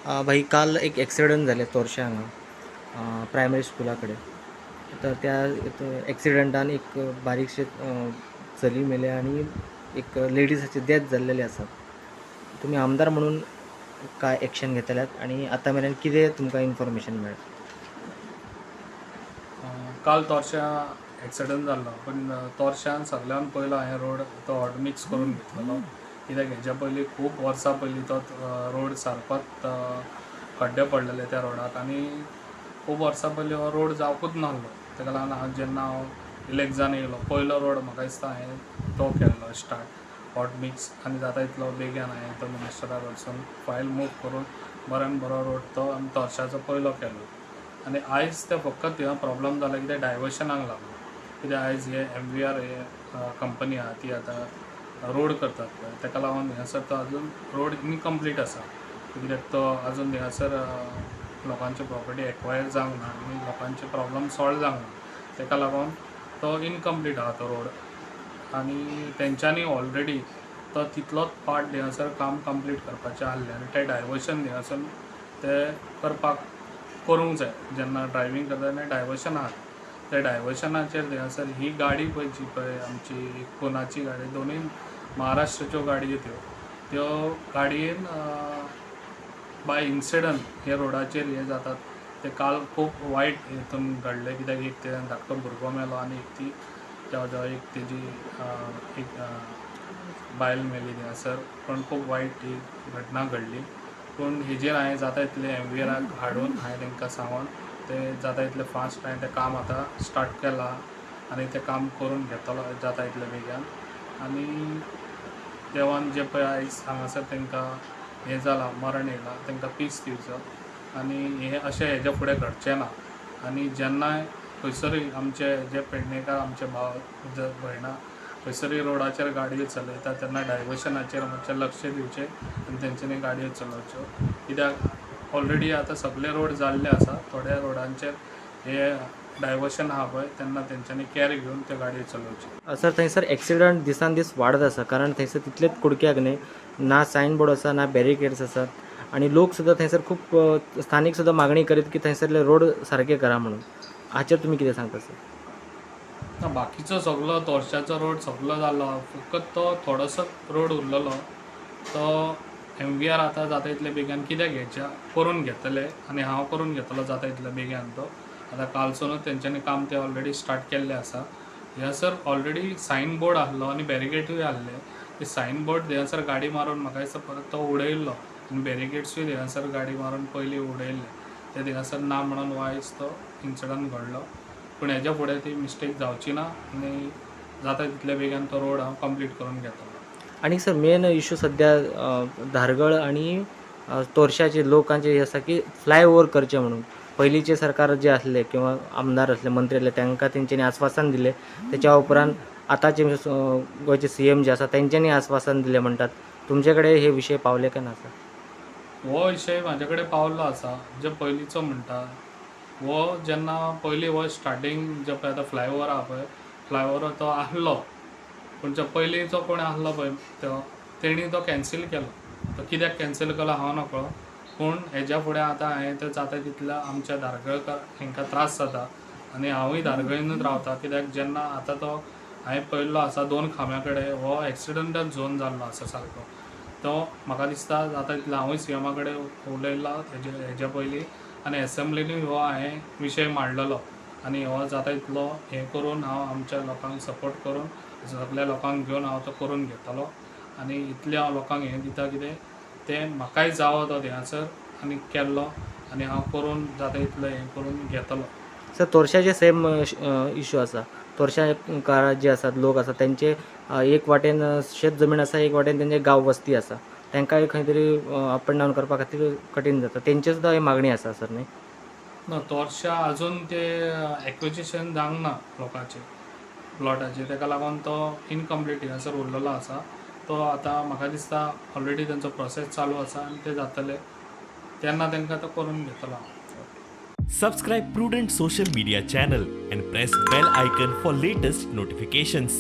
भाई, काल एक एक्सिडंट जालें तोरशा हांगा प्रायमरी स्कुला कडेन. तर त्या एक्सिडंटान एक बारीकशें चली मेल्या आनी एक लेडीजाची डेथ जाल्लेली आसा. तुमी आमदार म्हणून काय एक्शन घेतल्यात आनी आतां मेरेन कितें तुमकां इन्फॉर्मेशन मेळ्ळें? काल तोरश्या एक्सिडंट जाल्लो, पूण तोरश्यान सगळ्यान पयलो हांवें रोड तो हॉट मिक्स करून घेतलेलो, कित्याक हेज्या पयलीं खूब वर्सां पयलीं तो रोड सारकोच खड्डे पडलेले त्या रोडाक आनी खूब वर्सां पयलीं हो रोड जावकूच नासलो. ताका लागून हांव जेन्ना हांव इलेक्ट जावन येयलो, पयलो रोड म्हाका दिसता हांवें तो केल्लो स्टार्ट हॉट मिक्स आनी जाता तितलो बेगीन हांवें तो मिनिस्टरा कडसून फायल मूव करून बऱ्यान बरो रोड तो आमी तोरशाचो पयलो केलो. आनी आयज ते फकत थिंगा प्रॉब्लम जाला कित्याक डायवर्शनाक लागून, कित्याक आयज हे MVR हे कंपनी आहा ती आतां रोड करतात पळय, ताका लागून हांगासर तो अजून रोड इनकम्प्लीट आसा, कित्याक तो अजून हांगासर लोकांची प्रॉपर्टी एक्वायर जावंक ना आनी लोकांचे प्रॉब्लम सॉल्व जावंक ना, ताका लागून तो इनकम्प्लीट आहा तो रोड. आनी तेंच्यांनी ऑलरेडी तो तितलोच पार्ट थिंगासर काम कंप्लीट करपाचें आहलें आनी तें डायवर्शन थिंगासर ते करपाक करूंक जाय. जेन्ना ड्रायवींग करता तेन्ना डायवर्शन आहा, त्या डायवर्शनाचेर थिंगासर ही गाडी पळय जी पळय आमची कोनाची गाडी, दोनूय महाराष्ट्राच्यो गाडयो त्यो त्यो गाडयेन बाय इन्सिडंट हे रोडाचेर हे जातात. ते काल खूब वायट हितून घडलें, कित्याक एक ते धाकटो भुरगो मेलो आनी एक ती एक तेजी एक बायल मेली थिंगासर. पूण खूब वायट ही घटना घडली. पूण हेजेर हांवें जाता तितलें MVRाक हाडून हांवें तांकां सांगून ते जाता तितलें फास्ट हांवें तें काम आतां स्टार्ट केलां आनी तें काम करून घेतलो जाता तितले बेगीन. आनी देवान जें पळय आयज हांगासर तांकां हें जालां, मरण येयलां, तांकां पीस दिवचो आनी हें अशें हेज्या फुडें घडचें ना. आनी जेन्नाय खंयसरूय आमचे जे पेडणेकार आमचे भाव भयणां खंयसरूय रोडाचेर गाडयो चलयता तेन्ना डायवर्शनाचेर मातशें लक्ष दिवचें आनी तेंच्यांनी गाडयो चलोवच्यो, कित्याक ऑलरेडी आतां सगळे रोड जाल्ले आसा, थोड्या रोडांचेर हे डायवर्शन आहा पळय तेन्ना तेंच्यांनी कॅर घेवन त्यो गाडयो चलोवच्यो. सर, थंयसर एक्सिडंट दिसान दीस वाडत आसा, कारण थंयसर तितलेच कुडक्याक न्ही ना सायन बोर्ड आसा ना बॅरिकेड्स आसात आनी लोक सुद्दां थंयसर खूब स्थानीक सुद्दां मागणी करीत की थंयसरले रोड सारके करा म्हणून. हाचेर तुमी कितें सांगता सर? ना, बाकीचो सगलो तोरशाचो रोड सगलो जालो, फकत तो थोडोसो रोड उरलेलो तो MVR आतां जाता तितले बेगीन कित्याक हेच्या करून घेतले आनी हांव करून घेतलो जाता तितले बेगीन तो. आतां कालसुनूच तेंच्यांनी काम ते ऑलरेडी स्टार्ट केल्लें आसा. ह्यासर ऑलरेडी सायन बोर्ड आहलो आनी बॅरिकेडूय आहले. ते सायन बोर्ड थंयसर गाडी मारून म्हाका दिसता परत तो उडयल्लो आनी बॅरिकेड्सूय थंयसर गाडी मारून पयलीं उडयल्ले, ते थंयसर ना म्हणून वायज तो इन्सिडंट घडलो. पूण हेज्या फुडें ती मिस्टेक जावची ना आनी जाता तितले बेगीन तो रोड हांव कंप्लीट करून घेतलो. आनी सर, मेन इशू सद्या धारगळ आनी तोरशाचे लोकांचे हे आसा की फ्लायओवर करचे म्हणून. पयलींचे सरकार जे आसले किंवा आमदार आसले, मंत्री आसले, तांकां तेंच्यांनी आस्वासन दिलें. तेच्या उपरांत आतांचे गोंयचे CM जे आसा तेंच्यांनी आस्वासन दिलें म्हणटात. तुमचे कडेन हे विशय पावले काय ना सर? हो विशय म्हाजे कडेन पावल्लो आसा. जे पयलींचो म्हणटा हो जेन्ना पयलीं हो स्टार्टींग जे पळय आतां फ्लायओवर आहा पळय, फ्लायओवर तो आहलो, पूण जो पयलींचो कोण आहलो पळय तो तेणी तो कॅन्सील केलो. तो कित्याक कॅन्सील केलो हांव नकळो, पूण हेज्या फुडें आतां हांवें तें जाता तितल्या आमच्या धारगळकार हांकां त्रास जाता आनी हांवूय धारगळीनूच रावता, कित्याक जेन्ना आतां तो हांवें पळयल्लो आसा दोन खांब्या कडेन हो एक्सिडंटल झोन जाल्लो आसा सारको. तो म्हाका दिसता जाता तितलो हांवूय CMा कडेन उलयला हेज्या पयलीं आनी एसेंब्लिनूय हो हांवें विशय मांडलेलो आनी हो जाता तितलो हें करून हांव आमच्या लोकांक सपोर्ट करून सगल्या लोकांक घेवन हांव तो करून घेतलो. आनी इतलें हांव लोकांक हें दिता कितें तें म्हाकाय जावो तो थंयसर आनी केल्लो आनी हांव करून जाता तितलो हें करून घेतलो. सर, तोरशाचे सेम इशू आसा. तोरशाकार जे आसात लोक आसात तेंचे एक वाटेन शेत जमीन आसा, एक वाटेन तेंचे गांव वस्ती आसा, तांकांय खंय तरी अप एंड डावन करपा खातीर कठीण जाता. तेंचे सुद्दां ही मागणी आसा सर न्ही? ना, तोरशा अजून ते एक्विजिशन जावंक ना लोकांचे प्लॉटाचे, ताका लागून तो इनकम्प्लीट हांगासर उरलेलो आसा. तो आतां म्हाका दिसता ऑलरेडी तेंचो प्रोसेस चालू आसा आनी ते जातले तेन्ना तांकां तो करून घेतलो हांव. Subscribe Prudent Social Media channel and press bell icon for latest notifications.